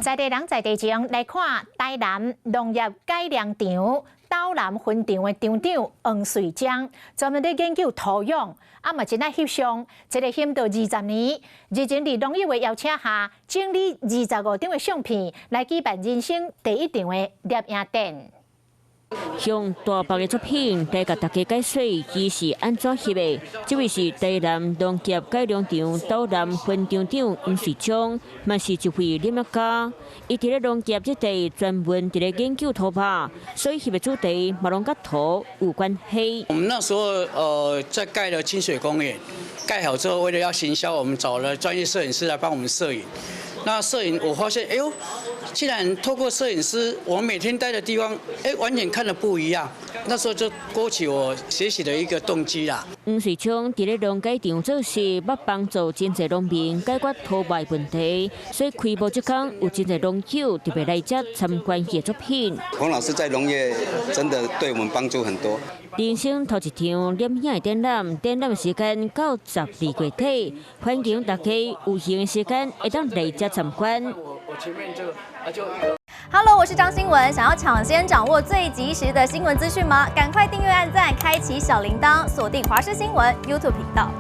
在地人在地情來看，台南農業改良場斗南分場的場長黃瑞章，專門咧研究土壤，啊嘛真愛翕相。這个翕到20年，日前佇農友的邀請下，整理25張的相片，來舉辦人生第一場的攝影展。用大幅的作品來共大家解說，伊是按怎翕的。這位是台南農業改良場斗南分場長黃瑞章，嘛是一位攝影家。伊佇咧農業這塊專門佇咧研究土壤，所以翕的主題嘛攏佮土有關係。我們那時候在蓋了清水公園，蓋好之後，為了要行銷，我們找了專業攝影師來幫我們攝影。那攝影我發現，哎呦，竟然透過攝影師，我們每天待的地方，哎，完全看得不一樣。那時候就勾起我學習的一個動機啦。黃瑞昌佇咧農改場做事，捌幫助真濟農民解決土敗問題，所以開幕這工有真濟農友特別來遮參觀伊的作品。黃老師在農業真的對我們幫助很多。人生頭一場攝影的展覽，展覽時間到12月底，歡迎大家有閒的時間會當來遮參觀。 Hello，我是張新聞，想要搶先掌握最及時的新聞資訊嗎？趕快訂閱、按讚、開啟小鈴鐺，鎖定華視新聞 YouTube 頻道。